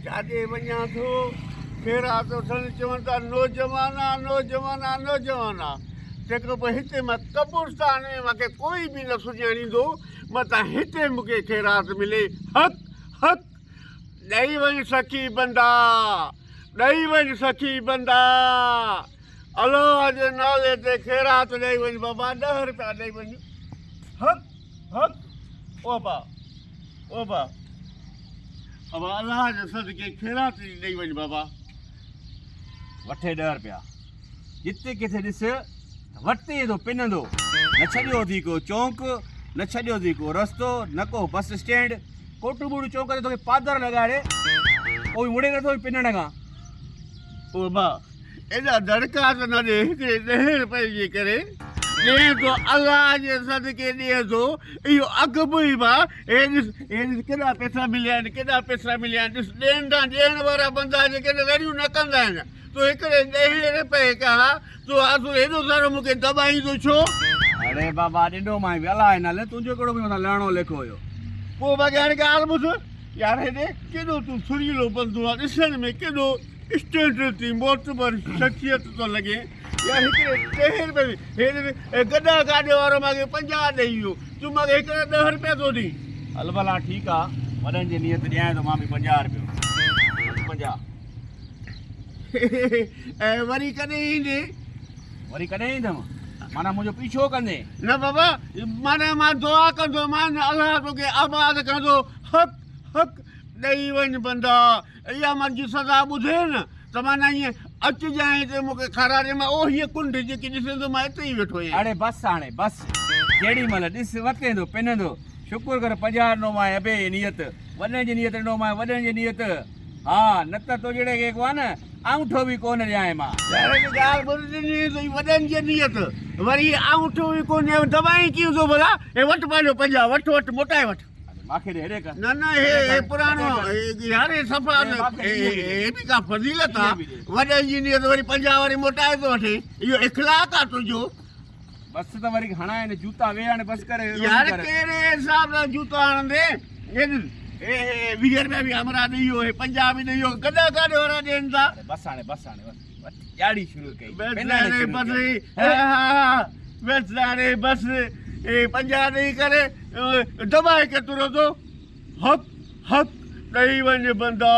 جاڏي وڃان ٿو خيرات وٺڻ چون ٿا نوجوان آ نوجوان آ نوجوان آ تنهن کان پوء هتي مان قبرستان ۾ مان کي ڪوئي به نه سڃاڻيندو متان هتي مون کي خيرات ملي حق حق ڏئي وڃ سخي بندا ڏئي وڃ سخي بندا الله جي نالي تي خيرات ڏئي وڃ بابا ڏهه رپيا ڏئي وڃ حق حق او با او با ابا الله جي صدقي خيرات ڏئي وڃ بابا. وٺي ڏهه رپيا جتي ڪٿي ڏس ته وٽي ٿو پنندو. نه ڇڏيو اٿي ڪو چونڪ، نه ڇڏيو اٿي ڪو رستو، نه ڪو بس اسٽينڊ. ڪوٽ ٻوڙ چونڪ تي توکي پادر لڳائي پوء به مڙي نٿو پنڻ کان. او ابا ايڏا دڙڪا ته نه ڏي هڪڙي ڏهين رپئي جي ڪري ڏئين ٿو الله جي صدقي ڏئين ٿو اهو اگهه به ئي ڀا هي ڏس هي ڏس ڪيڏا پئسا مليا آهن ڪيڏا پئسا مليا آهن ڏس ڏين ٿا ڏيڻ وارا بندا جيڪي آهن رڙيون نه ڪندا آهن تون هڪڙي ڏهين رپئي کان تون آسو هيڏو سارو مون کي دٻائيندو ڇو؟ اڙي بابا ڏنو مانء به الله جي نالي تنهنجو ڪهڙو منهنجي مٿان لهڻو ليکو هيو. پوء باقي هاڻي ڳالهه ٻڌ يار هيڏي ڪيڏو تون سريلو بندو آهين ڏسڻ ۾ ڪيڏو اسٽينڊرڊ ٿي معتبر شخصيت ٿو لڳين يار هڪڙي ڏهين رپئي ۾ هي گڏهه گاڏي وارو مان کي پنجاهه ڏئي ويو تون مان کي هڪڙا ڏهه رپيا ٿو ڏين. هل ڀلا ٺيڪ آ وڏن جي نيت ڏيانء ٿو مان به پنجاهه رپيو وٺ پنجاهه. ۽ وري ڪڏهن ايندين؟ وري ڪڏهن ايندم معنيٰ منهنجو پيڇو ڪندين؟ نه بابا معنيٰ مان دعا ڪندومان الله توکي آباد ڪندو حق حق ڏئي وڃ بندا. اها منهنجي سزا ٻڌين ته معنيٰ ائين اچجانء هتي مون کي کارائجانء. مان او هيء ڪنڊ جيڪي ڏسين ٿو مان اتي ئي ويٺو آهيان. اڙي بس هاڻي بس. جيڏي مهل ڏس وتين ٿو پنندو. شڪر ڪر 50 ڏنومانء ابي جي نيت، وڏن جي نيت ڏنومانء وڏن جي نيت. ها نه ته تو جهڙي کي ڪو نه آڱوٺو به ڪونه ڏيانء مان. يار هڪ ڳالهه ٻڌ ڏني اٿئي وڏن جي نيت وري آڱوٺو به ڪونه ڏيانء دٻائين ڪيئن ٿو ڀلا. هي وٺ پنهنجو 50 وٺ وٺ موٽائي وٺ. ماکي ڏي هيڏي ڪر. نه نه هي هي پراڻو يار هي صفا نه هي به ڪا فضيلت آ وڏن جي نيت وري 50 واري موٽائي ٿو وٺي اهو اخلاق آ تنهنجو. بس ته وري هڻائي نه جوتا وي هاڻي بس ڪر يار ڪهڙي حساب سان جوتا هڻندي هي ڏس هي هي 20 رپيا به همراهه ڏئي ويو هي 50 به ڏئي ويو گڏا ڪاڏي وارا ڏين ٿا. بس هاڻي بس هاڻي بس ڏياڙي شروع ڪئي بس هاڻي بس بس هاڻي بس هي 50 ڏئي ڪري دٻائي ڪترو ٿو حق حق ڏئي وڃ بندا.